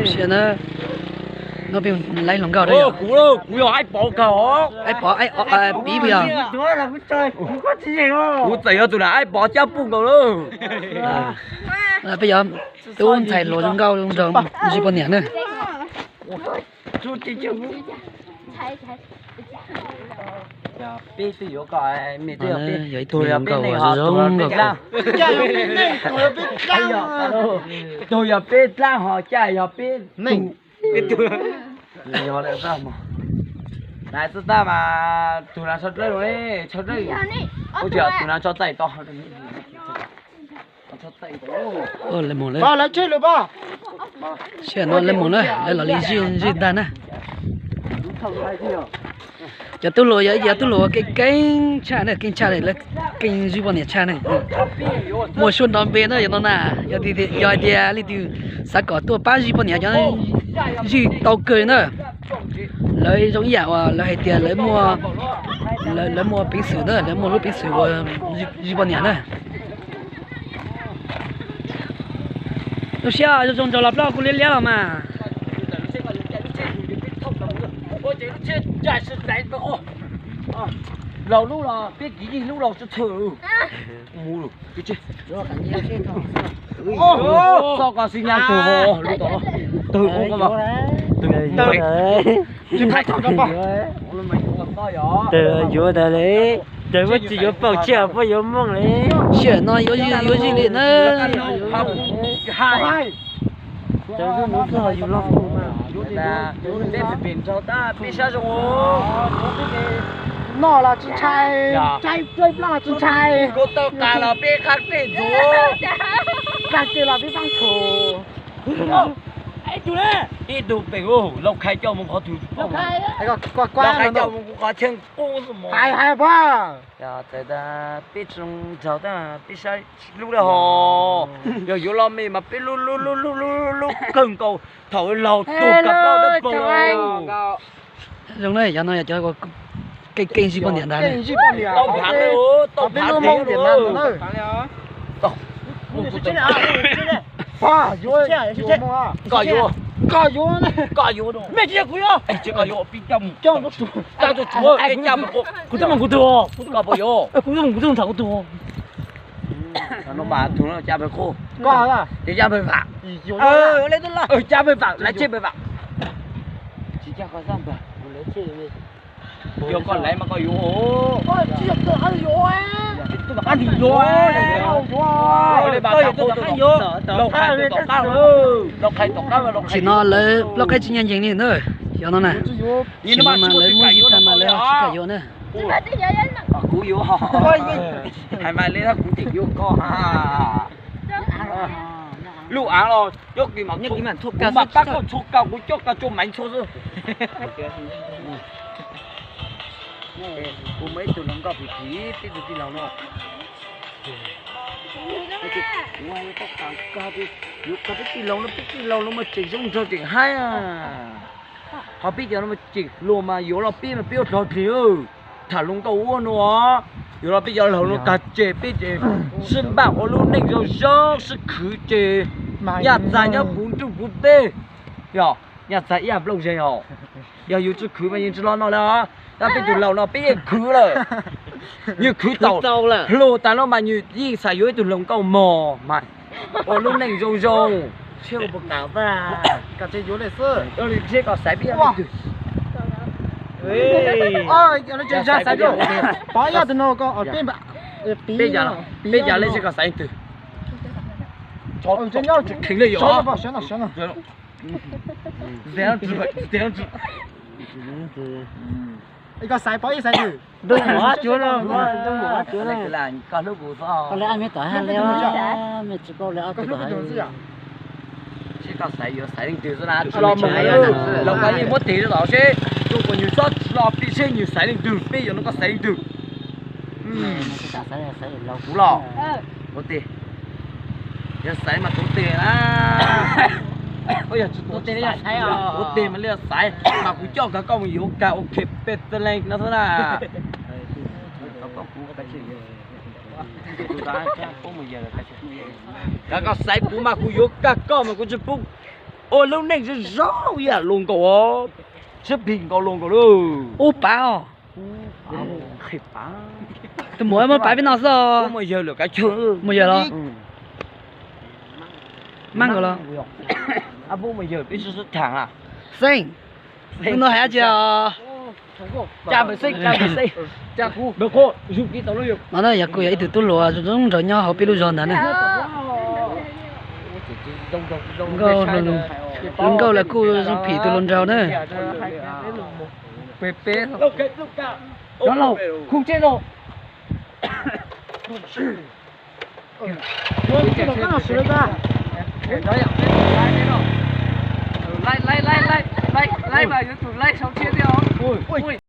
Siab na, no peb laib hluas nkauj da yog. Kuv, kuv yog Aib Pov kawg os. Aib Pov, Aib Pov, Pib puas yog? Kuv txawm yog tus nam Aib Pov cab puj nkaus lawm. Peb yog tub ntxhais hluas zoo nkauj zoo nraug zij poj niam na. Peb twb yuav koj, yog ib tug hluas nkauj zoo nkauj. Tug yog peb dlaab ho caj yog peb neej. Yog lawm, lais txog tab mas tug na tsho dlawb, tsho dlawb, ua tug na tsho txaij to. Lawv mus lawm, lawv mus na, lawv los li zij zij ntag na. Cov tub hluas yog ib cov tub hluas keej keej tshaj na, keej tshaj, lawv keej zij poj niam tshaj na. Muaj suab nrov npe na yog no na, yog hais tias leej twg xav kom tuaj pab zij poj niam cov zij tau kawg na. Lawv zoo ib yam uas lawv hais tias lawv muaj, lawv muaj peev xwm na, lawv muaj lub peev xwm uas zij poj niam na. Lub siab zoo zoo nraug los plaub kuv liab liab los mas. Laus lub los peb kiv yig lub los txhwm. Txoj koj xi nyas tug ho lub tom no, tug ua koj mas, tug yuav tas li, tug muab tsis yuav paum tshiab puab yuav mooj li. Sij hawm no yuav zij yuav zij li na. Noj los tsis ntshai, tsaib plaub los tsis ntshai. Kuv tau qas los peb qab tej ntxuav, qab tej los peb qab ntxuav. Ib tug pem lauj, Khais coj mus qhov twg? Lauj Khais coj mus kuv qhov chaw qub xwb mog. Hais hais pab. Txawm tas peb tsis zoo nraug tab peb saib lub dab ho, yog yuav los me mas peb lub lub lub lub lub kawg nkaus thaum laug tug kav plaub dawb paug. Zoo na, yog no yog cov keej keej zij poj niam ntag. Tau phav, tau phav. Koj yuav, koj yuav, koj yuav, mej tsis yog kuv yuav, tsis koj yuav pib coj mus, coj mus, coj mus, kuv twb mus kuv tug, koj puas yuav, kuv twb mus kuv tug tham kuv tug. No mas tug no cab pawg qhuaj, cab pawg vam, cab pawg vam, lawv tsheb pawg vam, tsis cab koj xab npawg. Yog koj laiv mas koj yuav, tsis yog koj yuav, koj yuav, Lauj Khais tom qab, Lauj Khais tom qab. Tam sim no lawv Lauj Khais tsis nyiam ncees li na, yog no na. Tam sim no mas lawv muab zij tag mas lawv tsis kam yuav na. Kuv yuav, hais mas li kuv tseem yuav koj. Lub aav los nyob kis mas kuv mas pab koj txhua kaus, kuv coj koj tso maiv txhua xwb. Kuv muaj ib tug hluas nkauj phim phim, peb tug tij laug no. Kuv yuav tau qas koj, yuav koj peb tij laug no, peb tij laug no mas tseem zoo nraug tseem haib. Ho peb cov no mas tseem hluas mas yuav los peb mas peb ua dog dig. Tham hluas nkauj ua no, yuav los peb cov laug no tag ces peb ces sib npaj ua lub neej zoo zoo, sib khwv ces nyaj txag nyob puv ntuj puv teb. Yog nyaj txag ib yam nplooj ze os. Yog yus tsis khwv mas yeej tsis los no lawm os. Tab peb tus laus no peb yeej khwv lawm. Nws khwv tau, hluas tas no mas nws yeej xav yuav ib tug hluas nkauj mos mas ua lub neej zoo zoo. Seb puas kam tag. Kom tsev yuav li xwb. Seb kom xaiv peb yog leej twg. Pov yog tus no, peb, peb cas li seb kom xaiv leej twg. Kheev li yom. Koj xaiv pov ib xaiv twg? Koj hlub kuv xwb. Seb koj xaiv yuav xaiv leej twg xwb na, tsis los mus. Los koj yeej muab tes rau tom seb, rau kom nws txhob tsis los pib seb nws xaiv leej twg, peb yuav no koj xaiv leej twg. Kuv los, kuv tes, yog xaiv mas kuv tes na. Kuv tes mas li xaiv, mas kuv coj koj mus yuav kag ua khev pes txeeg leej no xwb na. Kav koj xaiv kuv mas kuv yuav kag koj mas kuv tsis pub ua lub neej zoo zoo ib yam luag nkaus os. Siab phem nkaus luag nkaus lauj. Ub pav os. Tus muam muab pav peb no xwb os. Muaj yawg lawm kav chawj. Muaj yawg los? Mab nkaus los? Xeeb, hnub no hais dab tsi os? No na yog kuv yog ib tug tub hluas zoo nraug nyob hauv peb lub zos ntawd na. Nkauj, hluas nkauj lawv kuj zoo phim tus hluas nraug na. Laij, laij, laij, laij, laij mas yuav tsum laij sau thiab thiab os.